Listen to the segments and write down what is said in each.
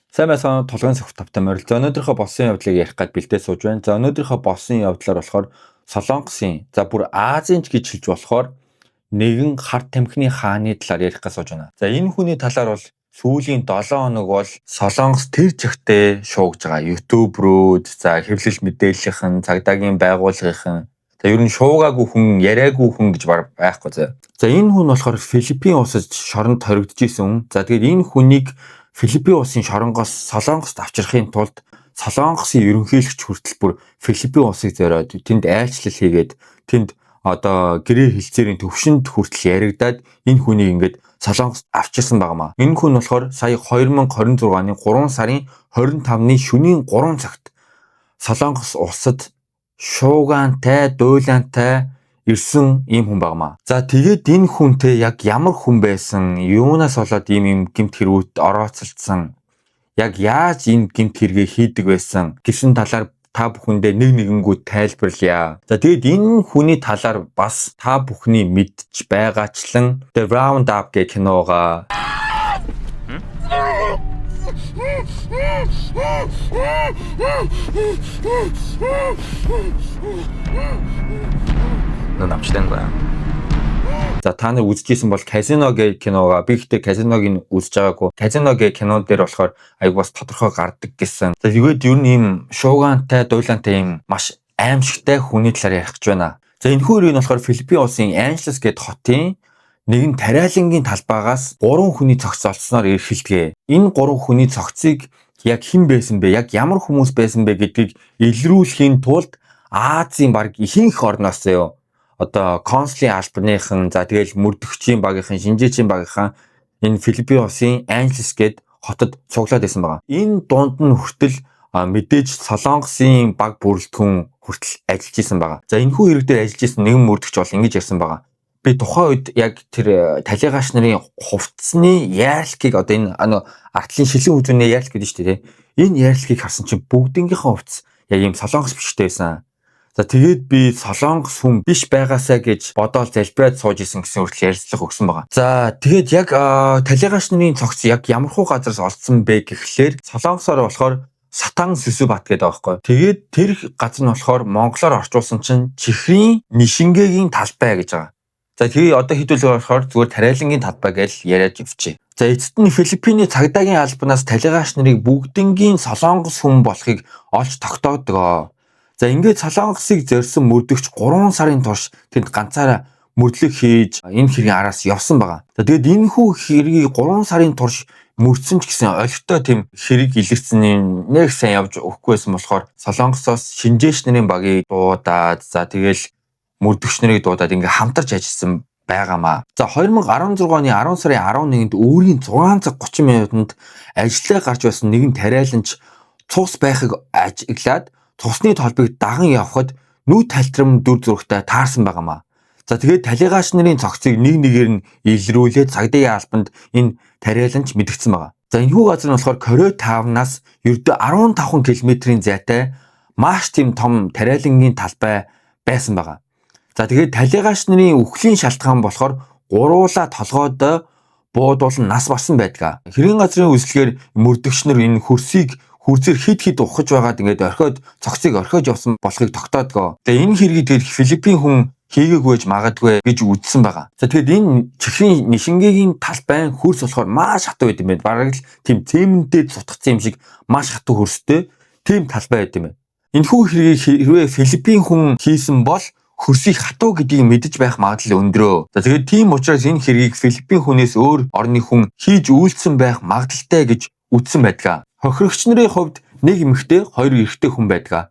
Сайн байцгаана уу, Тулгын сөх тавтай морил. За, өнөөдрийнхөө болсон явдлыг ярих гээд бэлдээ сууж байна. За, өнөөдрийнхөө болсон явдлаар болохоор Солонгосын, за бүр Азийн ч гэж хэлж болохоор нэгэн хар тамхины хааны талаар ярих гэж сууж байна. За, энэ хүний талаар бол сүүлийн 7 хоног бол Солонгос тэр чигтээ шуугж байгаа. YouTube рүүд, за хэвлэл мэдээллийнхэн, цагдаагийн байгууллагынхан, за ер нь шуугаагүй хүн, яриаггүй хүн гэж баг байхгүй заа. За, энэ хүн болохоор Филиппин улсад шоронд хоригдож исэн хүн. За, тэгээд энэ хүнийг Филиппин улсын шоронгоос Солонгост авчрахын тулд Солонгосын ерөнхийлөгч хүртэл бүр Филиппин улсыг зориод тэнд айлчлал хийгээд, тэнд одоо гэрээ хэлцээрийн төвшөнд хүртэл яригадаад энэ хүнийг ингээд Солонгост авчирсан байгаа маа. Энэ хүн болохоор сая 2026 оны 3 сарын 25-ны шөнийн 3 цагт Солонгос улсад шуугаантай, дуйлаантай ирсэн ийм хүн байгаа маа. За, тэгээд энэ хүнтэй яг ямар хүн байсан, юунаас болоод ийм юм гэмт хэргүүд орооцолдсон, яг яаж энэ гэмт хэрэгээ хийдэг байсан гэсэн талаар та бүхэндээ нэг нэгэнгүү тайлбарлая. За, тэгээд энэ хүний талаар бас та бүхний мэдж байгаачлан The Round Up гэх кинога 너 납치된 거야. За, та нар үзчихсэн бол Казино гэх кинога, би ихтэй Казиног нь үзэж байгаагүй. Казино гэх кинон дээр болохоор аяг бас тодорхой гардаг гэсэн. За, тэгээд ер нь ийм шуугаантай, дуйлаантай ийм маш аимшигтай хүний талаар ярих гэж байна. За, энэ хүү нь болохоор Филиппин улсын Анжелес гээд хотын нэгэн тариалангийн талбайгаас 3 хүний цогц олдсноор эрхэлдэг. Энэ 3 хүний цогцыг яг хэн байсан бэ? Яг ямар хүмүүс байсан бэ гэдгийг илрүүлэхийн тулд Азийн баг ихэнх орноос заяо одоо консулын албаныхан, за тэгэл мөрдөгчийн багийнхан, шинжээчийн багийнхан энэ Филиппин улсын Анжелес гээд хотод цуглаад байсан байгаа. Энэ дунд нь хүртэл мэдээж Солонгосын баг бүрэлдэхүүн хүртэл ажиллаж исэн байгаа. За, энэхүү хэрэг дээр ажиллаж исэн нэгэн мөрдөгч бол ингэж ярьсан байгаа. Би тухайн үед яг тэр талигаач нарын хувцсны яарликийг, одоо энэ артлын шилэн хүзүүний яарлик гэдэг шүү дээ. Энэ яарликийг харсан чинь бүгднгийнхээ хувцс яг ийм Солонгос бичгтэй байсан. За, тэгээд би Солонгос хүн биш байгаасаа гэж бодоол залбираад сууж исэн гэсэн хүртэл ярилцлага өгсөн байгаа. За, тэгээд яг талигаач нарын цогц яг ямар хуу газараас олдсон бэ гэхлээр Солонгосоор болохоор Сатан Сүсүбат гэдэг байгаа байхгүй. Тэгээд тэр газар нь болохоор монголоор орчуулсан чинь чихрийн нишингээгийн талбай гэж байгаа. За, тэгээ одоо хэдүүлээ болохоор зүгээр тариалангийн талбай гэж яриад явчих. За, эцэст нь Филиппиний цагдаагийн албанаас талигаач нарыг бүгднгийн Солонгос хүн болохыг олж тогтоодгоо. За, ингээд Солонгосыг зорьсон мөрдөгч 3 сарын турш тэнд ганцаараа мөрдлөг хийж энэ хэргийн араас явсан байгаа. За, тэгээд энэ хүү хэргийг 3 сарын турш мөрдсөн ч гэсэн олигтой тийм хэрэг илэрсэн нэг сайн явж өгөхгүй байсан болохоор Солонгосоос шинжээч нарын багийг дуудаад, за тэгэл мөрдөгч нарыг дуудаад ингээ хамтарч ажилласан байгаамаа. За, 2016 оны 10 сарын 11-нд өөрийн 6 цаг 30 минутанд ажиллаа гарч байсан нэгэн тариаланч цус байхыг ажиглаад цусны толбыг даган явхад нүд талтрам дүр зурагтай таарсан байгаамаа. За, тэгээд талигаач нарын цогцыг нэг нэгээр нь илрүүлээд цагдаагийн албанд энэ тариаланч мэдгдсэн байгаа. За, энэхүү газар нь болохоор Корей тавнаас ердөө 15 км-ийн зайтай маш тийм том тариалангийн талбай байсан байгаа. За, тэгээд талигаач нарын үхлийн шалтгаан болохоор гуруула толгойд буудуулан нас барсан байдаг. Хэргийн газрын үзлэгээр мөрдөгч нар энэ хөрсийг хүрзээр хид хид ухаж байгаад ингээд орхиод цогцыг орхиож явсан болохыг тогтоодгоо. Тэгээ энэ хэргийг тэгээд Филиппин хүн хийгээгүй байж магадгүй гэж үзсэн байгаа. За, тэгээд энэ чихрийн нишингээгийн талбай хөрс болохоор маш хатуу байд юм байна. Бараг л тийм цементээр сутгацсан юм шиг маш хатуу хөрстэй тийм талбай байд юм байна. Энэхүү хэргийг хэрвээ Филиппин хүн хийсэн бол хөрсийг хатуу гэдгийг мэдэж байх магадлал өндрөө. За, тэгээд тийм учраас энэ хэргийг Филиппин хүнээс өөр орны хүн хийж үйлдсэн байх магадлалтай гэж үзсэн байдаг. Хохирогч нарын хувьд нэг эмэгтэй, хоёр эрэгтэй хүн байдаг.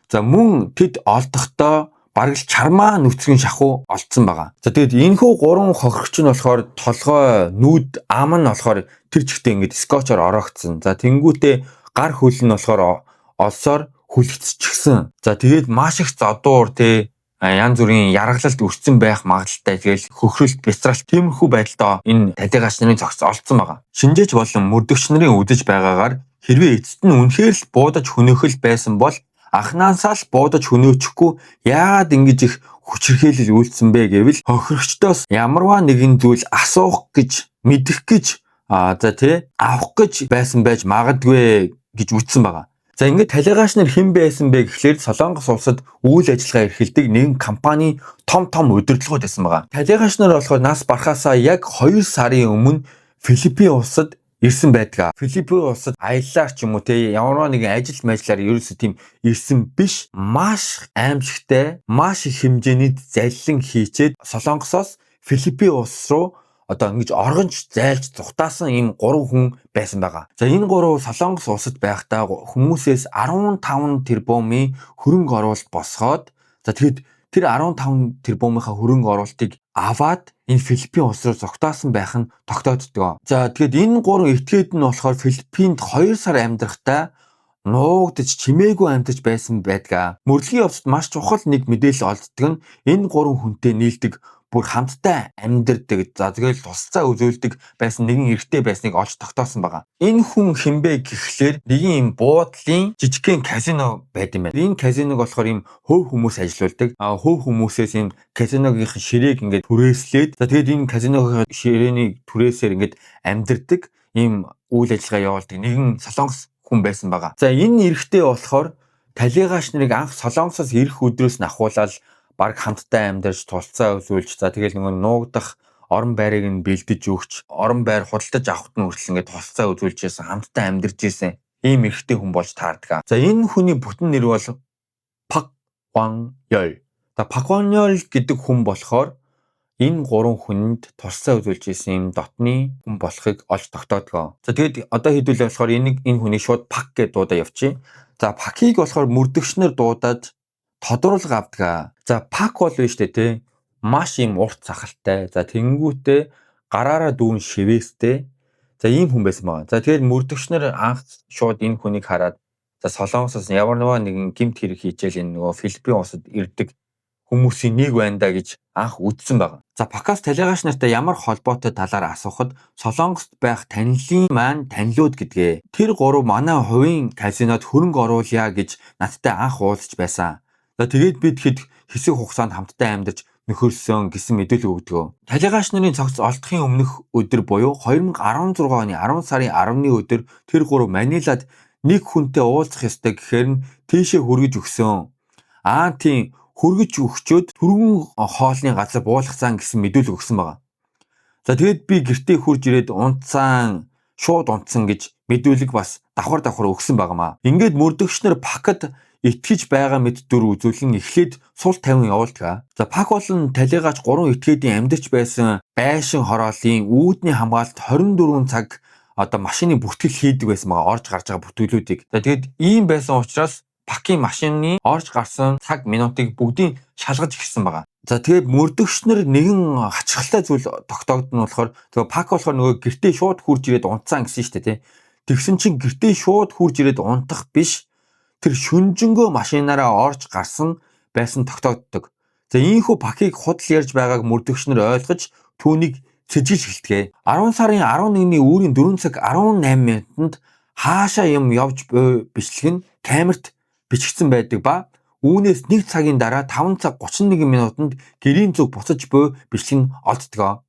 За, мөн тэд олдохдоо бараг л чармаа нүцгэн шахуу олдсон байгаа. За, тэгээд энэхүү гурван хохирогч нь болохоор толгой, нүд, ам нь болохоор тэр чигтээ ингээд скотчоор ороогдсон. За, тэнгүүтээ гар хөл нь болохоор олсоор хүлэгдчихсэн. За, тэгээд маш их зодуур те янз бүрийн яргалалт өртсөн байх магадлалтай, тэгэл хөхрөлт, бяцралт тиймэрхүү байдалтай энэ талигаач нарын цогц олдсон байгаа. Шинжээч болон мөрдөгч нарын үдэж байгаагаар хэрвээ эцэст нь үнэхээр л буудаж хөнөөхөл байсан бол анхнаасаа л буудаж хөнөөчихгүй яагаад ингэж их хүчирхийлэл үйлдсэн бэ гэвэл хохирогчдоос ямарваа нэгэн зүйл асуух гэж мэдэх гэж За тий авах гэж байсан байж магадгүй гэж үздсэн байгаа. За ингээд талигаач нар хэн байсан бэ гэхлээр Солонгос улсад үйл ажиллагаа эрхэлдэг нэгэн компани том том удирдлагууд байсан байгаа. Талигаач нар болохоор нас барахаасаа яг 2 сарын өмнө Филиппин улсад ирсэн байдаг. Филиппин улсад аяллаар ч юм уу те ямар нэгэн ажил мажлаар ерөөсөө тийм ирсэн биш. Маш аимшигтай, маш их хэмжээний заллин хийчээд Солонгосоос Филиппин улс руу одоо ингэж оргонж зайлж зугтаасан ийм гурван хүн байсан байгаа. За энэ гурав Солонгос улсад байхдаа хүмүүсээс 15 тэрбумын хөрөнгө оруулалт босгоод, за тэгэд тэр 15 тэрбумынхаа хөрөнгө оруулалтыг аваад энэ Филиппин улс руу зугтаасан байх нь тогтооддгоо. За тэгэд энэ гурван этгээд нь болохоор Филиппинд 2 сар амьдрахдаа нуугдаж чимээгүй амьдарч байсан байдгаа. Мөрдлөгийн явцад маш чухал нэг мэдээлэл олддог нь энэ гурван хүнтэй нийлдэг, бүр хамтдаа амьдардаг, за тэгэл тусалцаа үзүүлдэг байсан нэгэн эрэгтэй байсныг олж тогтоосон байгаа. Энэ хүн хэн бэ гэхлээр нэгэн юм буудлын жижигхэн казино байд юм байна. Энэ казиног болохоор ийм хувь хүмүүс ажиллаулдаг. Хувь хүмүүсээс ийм казиногийнх ширээг ингээд түрээслээд, за тэгээд энэ казиногын ширээний түрээсээр ингээд амьдардаг, ийм үйл ажиллагаа явуулдаг нэгэн Солонгос хүн байсан байгаа. За энэ эрэгтэй болохоор талигаач нарыг анх Солонгосоос ирэх өдрөөс нь ахуулаад баг хамтдаа амьдарч, тулцаа үзүүлж, за тэгэл нөгөө нуугдах орон байрыг нь бэлдэж өгч, орон байр худалдаж авахт нь хүртэл ингээд тулцаа үзүүлж байсан, хамтдаа амьдарч байсан ийм эрэгтэй хүн болж таардаг. За энэ хүний бүтэн нэр бол Пак Ван Ёл. За Пак Ван Ёл гэдэг хүн болохоор энэ гурван хүнд тулцаа үзүүлж байсан ийм дотны хүн болохыг олж тогтоодгоо. За тэгэд одоо хэдүүлээ болохоор энэ хүнийг шууд Пак гэдээ дуудаа явчих. За Пакийг болохоор мөрдөгчнөр дуудаад тодруулга авдаг. За Пак бол биш үү те, маш ийм урт сахалтай. За тэнгүүтээ гараараа дүүн шивээстэй. За ийм хүн байсан байгаа. За тэгээд мөрдөгчнөр анх шууд энэ хүнийг хараад, за Солонгосоос ямар нэгэн гэмт хэрэг хийчихэл энэ нөгөө Филиппин улсад ирдэг хүмүүсийн нэг байна да гэж анх үзсэн байгаа. За Пакаас талигаач нартай ямар холбоотой талаар асуухад Солонгост байх танилын маань танилуд гэдгээ. Тэр гурав манай хувийн казинод хөрөнгө оруулъя гэж надтай анх уулзч байсан. За тэгээд бид хэд хэсэг хугацаанд хамтдаа амьдарч нөхөрсөн гэсэн мэдээлэл өгдөг. Талигаач нарын цогц олдохын өмнөх өдөр буюу 2016 оны 10 сарын 10-ны өдөр тэр гурав Манилад нэг хүнтэй уулзах ёстой гэхээр нь тийшээ хүргэж өгсөн. Аа тийм, хүргэж өгчөөд түргэн хоолны газар буулгацсан гэсэн мэдээлэл өгсөн байгаа. За тэгээд би гэртээ хурж ирээд унтсан, шууд унтсан гэж мэдүүлэг бас давхар давхар өгсөн байгаамаа. Ингээд мөрдөгчнөр Пакад итгэж байгаа мэт дүр үзүүлэн эхлээд сул тавин явуулдаг. За Пак болон талигаач гурван этгээдийн амьдарч байсан байшин хорооллын үүдний хамгаалалт 24 цаг одоо машины бүртгэл хийдэг байсан байгаа, орж гарч байгаа бүртгэлүүдийг. За тэгээд ийм байсан учраас Пакийн машины орж гарсан цаг минутыг бүгдийг шалгаж ирсэн байгаа. За тэгээд мөрдөгчнөр нэгэн хачирхалтай зүйл тогтоогдно болохоор тэгээ Пак болохоор нөгөө гэртээ шууд хурж ирээд унтсан гэсэн шүү дээ, тий. Тэгсэн чинь гэртээ шууд хурж ирээд унтах биш, тэр шүнжэнгөө машинаараа орж гарсан байсан тогтоогддог. За ийхүү Пакийг худал ярьж байгааг мөрдөгчнөр ойлгож түүнийг сэжиглж эхэлдэг. 10 сарын 11-ний үүрийн 4 цаг 18 минутанд хаашаа юм явж буй бичлэг нь камерт бичигдсэн байдаг ба үүнээс 1 цагийн дараа 5 цаг 31 минутанд гэрийн зүг буцаж буй бичлэг нь олддог.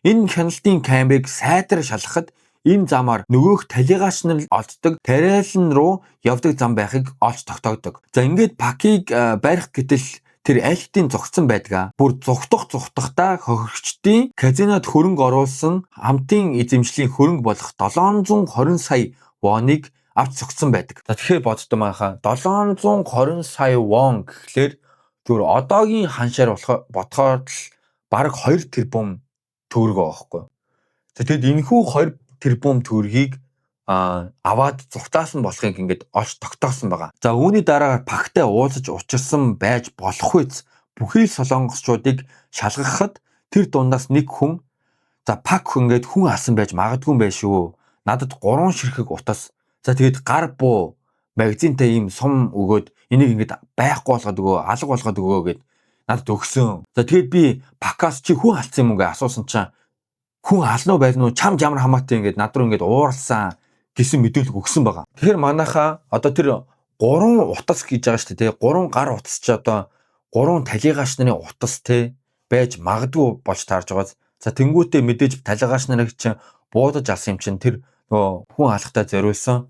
Энэ хяналтын камерыг сайтар шалгахад энэ замаар нөгөөх талигаач нар олддог тариалан руу явдаг зам байхыг олж тогтоогддог. За ингээд Пакийг барих гэтэл тэр аль хэдийн зугтсан байдаг. Бүр зугтах зугтахдаа хохирогчдын казинод хөрөнгө оруулсан хамтын эзэмшлийн хөрөнгө болох 720 сая воныг авч зугтсан байдаг. За тэгэхээр боддоо манайхаа 720 сая вон гэхлээр зүгээр одоогийн ханшаар болохоор бодохоор л бараг 2 тэрбум төгрөг байгаа байхгүй. За тэгэд энэхүү 2 тэрбум төгрөгийг аваад зугтаасан болохыг ингээд олж тогтоосон байгаа. За үүний дараагаар Пактай уулзаж учирсан байж болохуйц бүхий л солонгосчуудыг шалгахад тэр дундаас нэг хүн, за Пак ингээд хүн алсан байж магадгүй юм байх шүү. Надад 3 ширхэг утас, за тэгээд гар буу магазинтай ийм сум өгөөд энийг ингээд байхгүй болгоод өгөө, алга болгоод өгөө гэд надад өгсөн. За тэгээд би Пакаас чи хүн алдсан юм уу гэж асуусан чинь хүн ална уу байлна уу, чамд ямар хамаатай ингээд над руу ингээд ууралсан гэсэн мэдээлэл өгсөн байгаа. Тэгэхээр манайхаа одоо тэр гурван утас гэж байгаа шүү дээ. Гурван гар утас чи одоо гурван талигаач нарын утас те байж магадгүй болж таарж байгаа. За тэнгуүтээ мэдээж талигаач нарыг чинь Буудаж алсан юм чинь тэр нөгөө хүн алхахтай зориулсан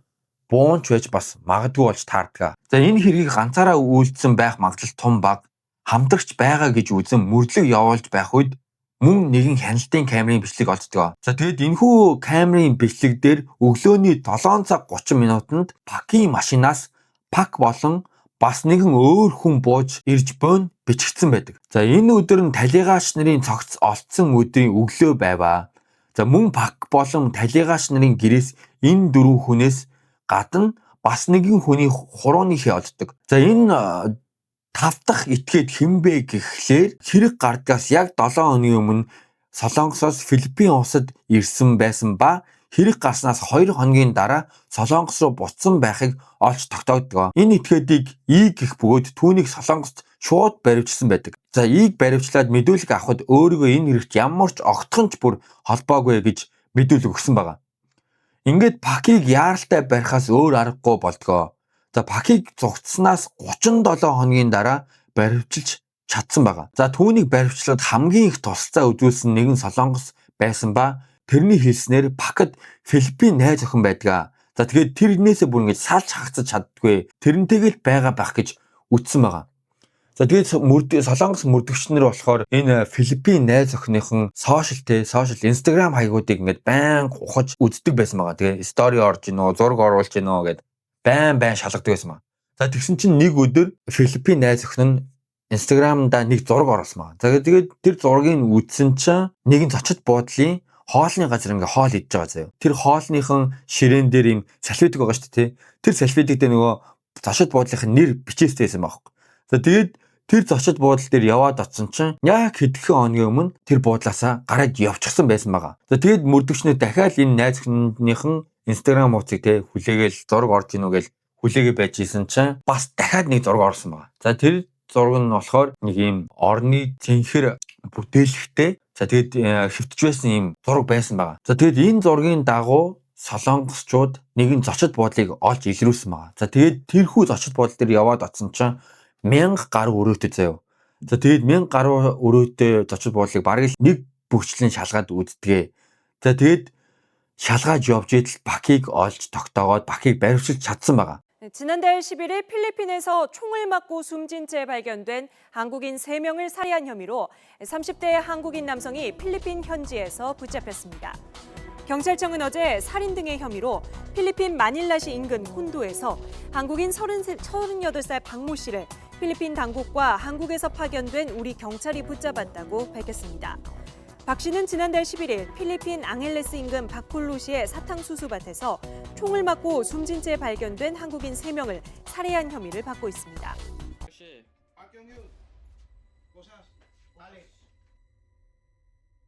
буунч байж бас магадгүй болж таардаг. За, энэ хэргийг ганцаараа үйлдсэн байх магадлал тун бага, хамтрагч байгаа гэж үзэн мөрдлөг явуулж байх үед мөн нэгэн хяналтын камерын бичлэг олддог. За, тэгээд энэхүү камерын бичлэг дээр өглөөний 7 цаг 30 минутанд Пакийн машинаас Пак болон бас нэгэн өөр хүн бууж ирж буйн бичигдсэн байдаг. За, энэ өдөр нь талигаач нарын цогц олдсон өдрийн өглөө байваа. За, мөн Пак болон талигаач нарын гэрээс энэ дөрвөн хүнээс гадна бас нэгэн хүний хурууны хээ олддог. За, энэ тав дахь этгээд хэн бэ гэхлээр хэрэг гардгаас яг 7 хоногийн өмнө Солонгосоос Филиппин улсад ирсэн байсан ба хэрэг гарснаас 2 хоногийн дараа Солонгос руу буцсан байхыг олж тогтоогдгоо. Энэ этгээдийг И гэх бөгөөд түүнийг Солонгост шууд баривчилсан байдаг. За, Ийг баривчлаад мэдүүлэг авахад өөрийгөө энэ хэрэгт ямар ч огтхон ч бүр холбоогүй гэж мэдүүлэг өгсөн байгаа. Ингээд Пакийг яаралтай барихаас өөр аргагүй болдгоо. За, Пакийг зугтсанаас 37 хоногийн дараа баривчилж чадсан байгаа. За, түүнийг баривчлаад хамгийн их тусалцаа үзүүлсэн нэгэн солонгос байсан ба тэрний хэлснээр Пакад Филиппин найз охин байдаг. За, тэгээд тэрнээсээ бүр ингэж салж хагацаж чаддгүй. Тэрнтэйгээ л байгаа байх гэж үтсэн байгаа. За, тэгээд мөрд солонгос мөрдөгч нар болохоор энэ Филиппин найз охиныхон social те social Instagram хаягуудыг ингээд байнга ухаж үздэг байсан байгаа. Тэгээ story орж гинөө, зураг оруулж гинөө гэд байн байн шалгадаг байсан ба. За, тэгсэн чинь нэг өдөр Филиппин найз охин нь Instagram-да нэг зураг оруулсан байгаа. За, тэгээд тэр зургийг үзсэн чинь нэгэн зочид буудлын хоолны газар ингээ хоол идэж байгаа заяа. Тэр хоолныхон ширээн дээр юм салфетик байгаа шүү дээ. Тэр салфетик дээр нөгөө зочид буудлынхын нэр бичээстэй байсан байхгүй. За, тэгээд тэр зочид буудал дээр яваад очсон чинь яг хэдхэн хоногийн өмнө тэр буудлаасаа гараад явчихсан байсан байгаа. За, тэгээд мөрдөгчнөр дахиад энэ найз охиныхан Instagram хуудсыг те хүлээгээл зураг орж ийнү гээл хүлээгээ байж исэн чинь бас дахиад нэг зураг орсон байгаа. За, тэр зураг нь болохоор нэг ийм орны цэнхэр бүтээлхтэй, за, тэгээд хэвтэж байсан ийм зураг байсан байгаа. За, тэгээд энэ зургийн дагуу солонгосчууд нэгэн зочид буудлыг олж илрүүлсэн байгаа. За, тэгээд тэрхүү зочид буудал дээр яваад очсон чинь 1000 гаруй өрөөтэй заяа. За, тэгээд 1000 гаруй өрөөтэй зочид буудлыг бараг л нэг бүрчлэн шалгаад үздэгэ. За, тэгээд шалгааж явж идэл Пакийг олж тогтоогоод Пакийг баривчилж чадсан байгаа. 지난달 11일 필리핀에서 총을 맞고 숨진 채 발견된 한국인 3명을 살해한 혐의로 30대 한국인 남성이 필리핀 현지에서 붙잡혔습니다. 경찰청은 어제 살인 등의 혐의로 필리핀 마닐라시 인근 콘도에서 한국인 33, 38살 박모 씨를 필리핀 당국과 한국에서 파견된 우리 경찰이 붙잡았다고 밝혔습니다. 박 씨는 지난달 11일 필리핀 앙헬레스 인근 바콜로시의 사탕수수밭에서 총을 맞고 숨진 채 발견된 한국인 3명을 살해한 혐의를 받고 있습니다. Park Kyung-yoon, Cosas, Alex.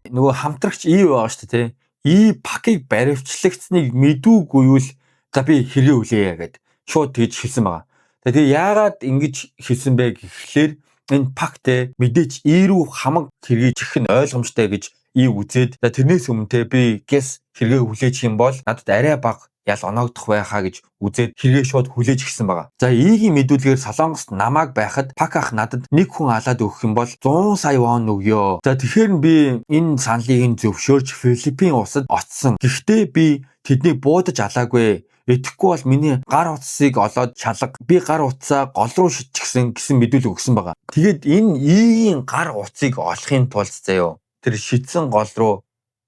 Нөгөө хамтрагч И байгаа шүү дээ, тий. И Пакийг баривчлагдсныг мэдүүгүй юу л, за, би хэрэгээ хүлээе гэд шууд тэгж хэлсэн байгаа. Тэгээ яагаад ингэж хэлсэн бэ гэхлээр энэ Пак те мэдээж И рүү хамаг хэргийг чих нь ойлгомжтой гэж И үзээд, тэрнээс өмнө те би гэс хэрэгээ хүлээчих юм бол надад арай бага ял оноогдох байхаа гэж үзээд хэрэгээ шууд хүлээж өгсөн байгаа. За, Игийн мэдүүлгээр Солонгост намайг байхад Пак ах надад нэг хүн алаад өгөх юм бол 100 сая вон өгөө. За, тэгэхээр би энэ саналыг нь зөвшөөрч Филиппин улсад очсон. Гэхдээ би тэднийг буудаж алаагүй. Итгэхгүй бол миний гар утсыг олоод шалга. Би гар утсаа гол руу шидчихсэн гэсэн мэдүүлэг өгсөн байгаа. Тэгээд энэ Игийн гар утсыг олохын тулд заяо тэр шидсэн гол руу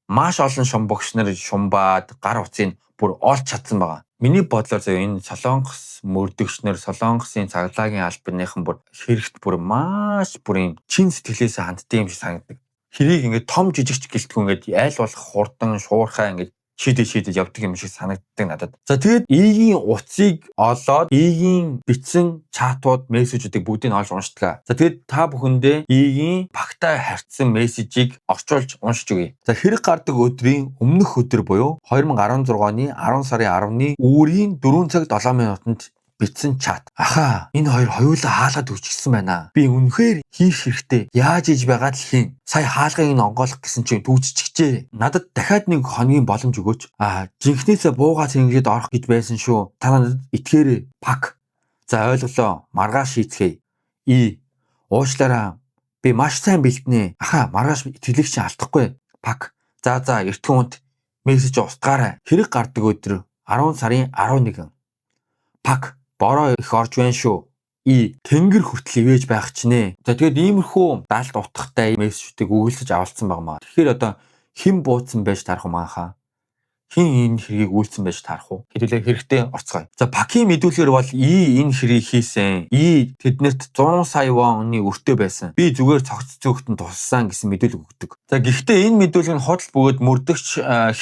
маш олон шумбагч нар шумбаад гар утсыг бүр олж чадсан байгаа. Миний бодлоор заяа, энэ Солонгос мөрдөгч нар, Солонгосын цагдаагийн албаныхан бүр хэрэгт бүр маш бүр юм чин сэтгэлээсээ ханддаг юм шиг санагддаг. Хэрийг ингээд том жижигч гэлтгүй ингээд айл болох хурдан шуурхай ингээд шийдэж шийдэж явдаг юм шиг санагддаг надад. За, тэгээд Игийн утсыг олоод Игийн бичсэн чатууд, мессежүүдийг бүгдийг нь олж уншдаг. За, тэгээд та бүхэндээ Игийн Пактай харьцсан мессежийг орчуулж уншиж өгье. За, хэрэг гардаг өдрийн өмнөх өдөр буюу 2016 оны 10 сарын 10-ны үүрийн 4 цаг 7 минутанд бичсэн чат. Ахаа, энэ хоёр хоёулаа хаалгаад өгчихсэн байна. Би үнэхээр хийх хэрэгтэй. Яаж хийж байгаад л хийн. Сая хаалгыг нь онгойлох гэсэн чинь түүжчихжээ. Надад дахиад нэг хоногийн боломж өгөөч. Аа, жинхнээсээ буугаа цэнгэлээд орох гэж байсан шүү. Та надад итгээрэй. Пак. За, ойлголоо. Маргааш шийцгээе. И. Уучлаарай. Би маш сайн бэлтнэ. Ахаа, маргааш итгэлийг чинь алдахгүй. Пак. За, эртхэн унт. Мессеж устгаарай. Хэрэг гардаг өдөр 10 сарын 11. Пак бороо их орж байна шүү. И тэнгэр хүртэл ивэж байх чинь. За, тэгээд иймэрхүү далд утгатай мессежүүдийг өгүүлсэж авалцсан байгаа маа. Тэгэхээр одоо хэн бууцсан байж таарах юм аахаа? Хэн энэ хэргийг үйлдсэн байж таарах уу? Хэдүүлээ хэрэгтэй орцгоё. За, Пакийн мэдүүлгээр бол И энэ хэргийг хийсэн. И тэднэрт 100 сая вонны өртөө байсан. Би зүгээр цогц зөөхтөн туссан гэсэн мэдүүлэг өгдөг. За, гэхдээ энэ мэдүүлэг нь худал бөгөөд мөрдөгч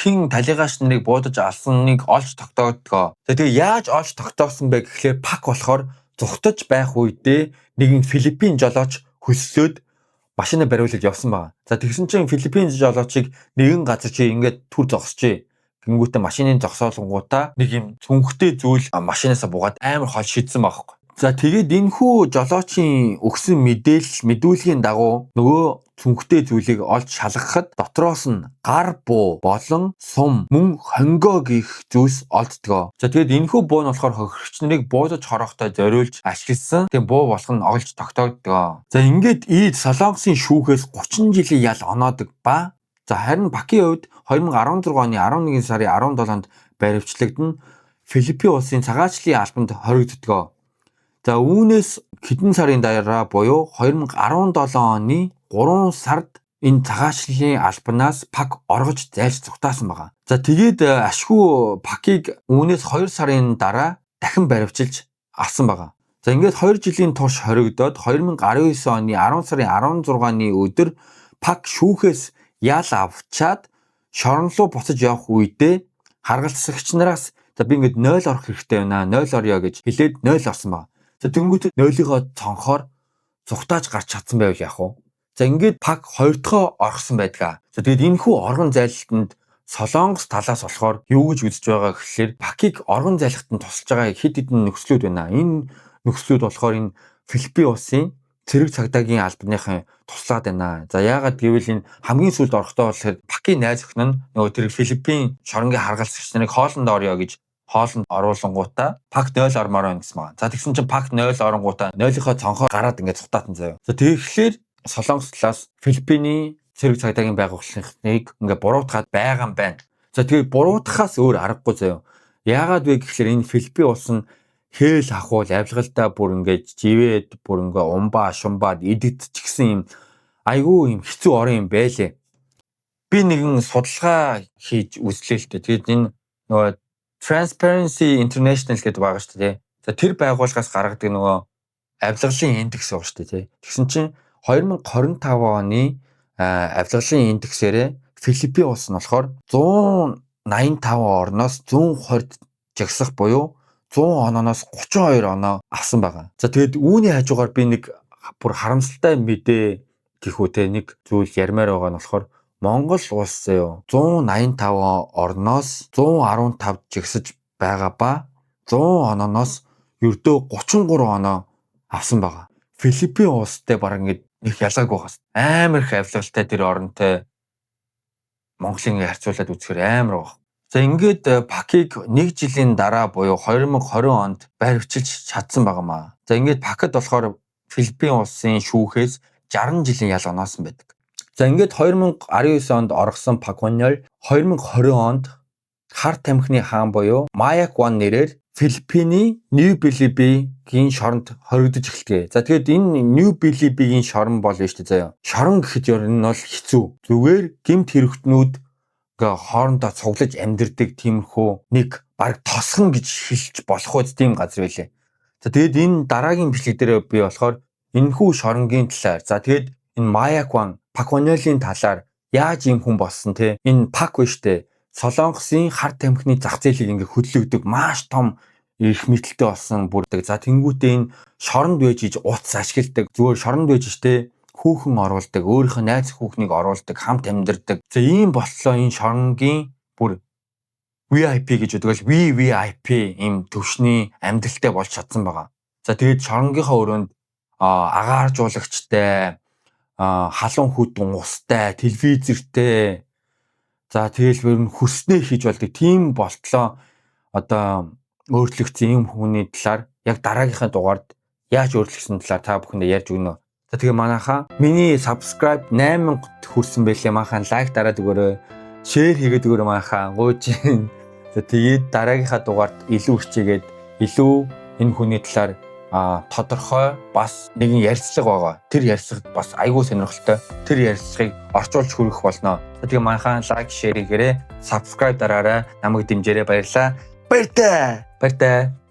хэн талигаач нарыг буудаж алсаныг олж тогтоогдгоо. За, тэгээ яаж олж тогтоосон бэ гэхлээр Пак болохоор зугтаж байх үедээ нэгэн Филиппин жолооч хөслөөд машина бариулаад явсан байгаа. За, тэгсэн чинь Филиппин жолоочийг нэгэн газар чи ингээд түр зогсожээ. Гингүүтээ машины зогсоолонгуудаа нэг юм цүнхтэй зүйл машинаасаа буугаад амар хол шидсэн байхгүй. За, тэгээд энэхүү жолоочийн өгсөн мэдээлэл мэдүүлгийн дагуу нөгөө цүнхтэй зүйлийг олж шалгахад дотроос нь гар буу болон сум мөн хонгоо гэх зүйлс олддгоо. За, тэгээд энэхүү буу нь болохоор хохирогч нарыг буудаж хороохтой зориулж ашигласан. Тийм буу болох нь олж тогтоогдгоо. За, ингээд Ийд Солонгосын шүүхээс 30 жилийн ял оноодог ба, за, харин Пакийн хувьд 2016 оны 11 сарын 17-нд баривчлагдана, Филиппин улсын цагаачлалын албанд хоригддгоо. За, үүнээс хэдэн сарын дараа буюу 2017 оны 3 сард энэ цагаачлалын албанаас Пак оргож зайлж зугтаасан байгаа. За, тэгээд ашгүй Пакийг үүнээс 2 сарын дараа дахин баривчилж авсан байгаа. За, ингээд 2 жилийн турш хоригдоод 2019 оны 10 сарын 16-ны өдөр Пак шүүхээс ял авчаад шорон руу буцаж явах үедээ харгалзагч нараас за, би ингээд 0 орох хэрэгтэй байна, 0 орё гэж хэлээд 0 орсон байна. За, тэнгуут 0-ийнхоо цонхоор зугтааж гарч чадсан байвал яах вэ? За, ингээд Пак хоёр дахь орхисон байдгаа. За, тэгээд энэхүү оргон зайлтанд Солонгос талаас болохоор юу гэж үзэж байгаа гэхлээр Пакийг оргон зайлахад нь тусалж байгаа хэд хэдэн нөхцлүүд байна. Энэ нөхцлүүд болохоор энэ Филиппин улсын цэрэг цагдаагийн албаныхан туслаад байна. За, яагаад гэвэл энэ хамгийн сүүлд орохдоо болохоор Пакийн найз охин нь нөгөө тэр Филиппин шоронгийн харгалзагч нарыг хоолнд орё гэж хоолнд оруулангуудаа Пак 0 ормоор байна гэсэн байгаа. За, тэгсэн чинь Пак 0 оронгуудаа 0-ийнхоо цонхоор гараад ингээд цутаатан заяа. За, тэгэхээр Солонгос талаас Филиппиний цэрэг цагдаагийн байгууллагыг ингээд буруутгаад байгаа юм байна. За, тэгээ буруутгахаас өөр аргагүй заяа. Яагаад вэ гэхлээр энэ Филиппин улс нь хээл хахуул авилгалдаа бүр ингээд живээд, бүр ингээ умбаа шумбаад идэгдчихсэн юм, айгүй юм хэцүү орон юм байлээ. Би нэгэн судалгаа хийж үзлээ л дээ. Тэгээд энэ нөгөө Transparency International гэдэг байгаа шүү дээ. За, тэр байгууллагаас гаргадаг нөгөө авилгалын индекс байгаа шүү дээ. Тэгсэн чинь 2025 оны авилгалын индексээрээ Филиппин улс нь болохоор 185 орноос 120 жагсах буюу 100 ононоос 32 оноо авсан байгаа. За, тэгээд үүний хажуугаар би нэг бүр харамсалтай мэдээ гэх үү те, нэг зүйл ярмаар байгаа нь болохоор Монгол улс заяо 185 орноос 115 жагсаж байгаа ба 100 ононоос ердөө 33 оноо авсан байгаа. Филиппин улстай бараг ингэж нэг ялгаагүй байгаа. Амар их авилгалтай тэр оронтой Монголын харьцуулаад үзэхээр амар байгаа. За, ингээд Пакийг нэг жилийн дараа буюу 2020 онд баривчилж чадсан байгаа маа. За, ингээд Пакад болохоор Филиппин улсын шүүхээс 60 жилийн ял оноосон байдаг. За, ингээд 2019 онд оргосон Пак Вонёл 2020 онд хар тамхины хаан буюу Маяк Ван нэрээр Филиппиний Нью Билибигийн шоронд хоригдож эхэлдэг. За, тэгээд энэ Нью Билибигийн шорон бол нь шүү дээ заяа. Шорон гэхэд ер нь бол хэцүү. Зүгээр гэмт хэрэгтнүүд ингээ хоорондоо цуглаж амьдэрдэг тиймэрхүү нэг баг тосгон гэж хэлж болох үз тийм газар байлээ. За, тэгээд энэ дараагийн бичлэг дээр би болохоор энэхүү шоронгийн талаар, за, тэгээд энэ Маякван Пакванелийн талаар, яаж ийм хүн болсон те, энэ Пак биш те, Солонгосын хар тамхины зах зээлийг ингээ хөдлөгдөг маш том эрх мэдэлтэй болсон бүрдэг. За, тэнгуүтээ энэ шоронд байж иж утас ашигладаг. Зүгээр шоронд байж иж те хүүхэн оруулдаг, өөрийнхөө найз хүүхнийг оруулдаг, хамт амьдардаг. За, ийм болтлоо энэ шоронгийн бүр VIP гэж өгдөг л VVIP ийм төвшний амьдралтай болж чадсан байгаа. За, тэгээд шоронгийнхоо өрөөнд агааржуулагчтай, халуун хүдэн устай, телевизэртэй. За, тэгэл ер нь хүснээ хийж болдог. Тийм болтлоо одоо өөрчлөгдсөн ийм хүний талаар яг дараагийнхаа дугаард яаж өөрчлөгдсөн талаар та бүхэндээ ярьж өгнө. За, тэгээ манайхаа миний subscribe 8000 хүрсэн байлээ. Манайхаа like дараад өгөөрэй. Share хийгээд өгөөрэй манайхаа. Гуйж. За, тэгээд дараагийнхаа дугаард илүү хичээгээд, илүү энэ хүний талаар тодорхой бас нэгэн ярилцлага байгаа. Тэр ярилцлагад бас айгүй сонирхолтой. Тэр ярилцлагыг орчуулж хүргэх болно. Тэгээ манайхаа like, share хийгээрэй. Subscribe дараарай. Намайг дэмжээрэй. Баярлалаа. Баяртай. Баяртай.